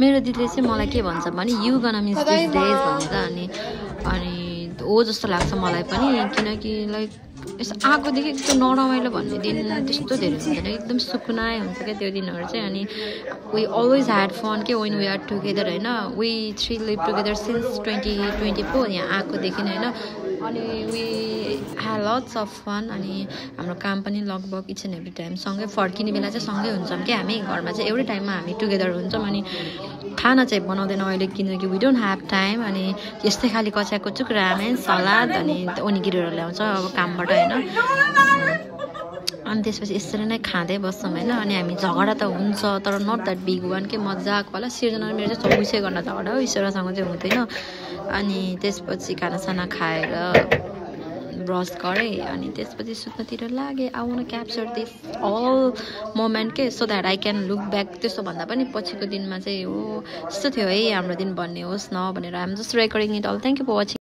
मेरो दिदीले चाहिँ मलाई के भन्छ भने यु गना मिस दिस डेज भनेर अनि हो जस्तो लाग्छ मलाई पनि किनकि लाइक यसो आएकोदेखि एकदम नरमाइलो भन्ने दिन त्यस्तो धेरै हुँदैन एकदम सुकुनाइ हुन्छ क्या त्यो दिनहरू चाहिँ अनि वी अलवेज ह्याड फन के वेन वी आर टुगेदर होइन we three live together since 2024 यहाँ आएकोदेखि होइन अनि we had lots of fun अनि हाम्रो काम पनि लगभग इच एन्ड एभ्री टाइम सँगै फर्किने बेला चाहिँ सँगै हुन्छौँ कि हामी घरमा चाहिँ एउटै टाइममा हामी टुगेदर हुन्छौँ अनि खाना चाहिँ बनाउँदैन अहिले किनकि वी डोन्ट ह्याभ टाइम अनि यस्तै खालि कच्याको चुक रामेन सलाद अनि ओनिगिरीहरू ल्याउँछ अब कामबाट होइन अनि त्यसपछि यसरी नै खाँदै बस्छौँ होइन अनि हामी झगडा त हुन्छ तर नट द्याट बिग वान के मजाक होला सिर्जना मेरो चाहिँ 24 घन्टा झगडा हो ईश्वरसँग चाहिँ हुँदैन अनि त्यसपछि खानासाना खाएर ब्रस गरेँ अनि त्यसपछि सुत्नतिर लागेँ I want to capture this all moment के so that I can look back त्यस्तो भन्दा पनि पछिको दिनमा चाहिँ हो यस्तो थियो है हाम्रो दिन भन्ने होस् न भनेर I am just recording it all thank you for watching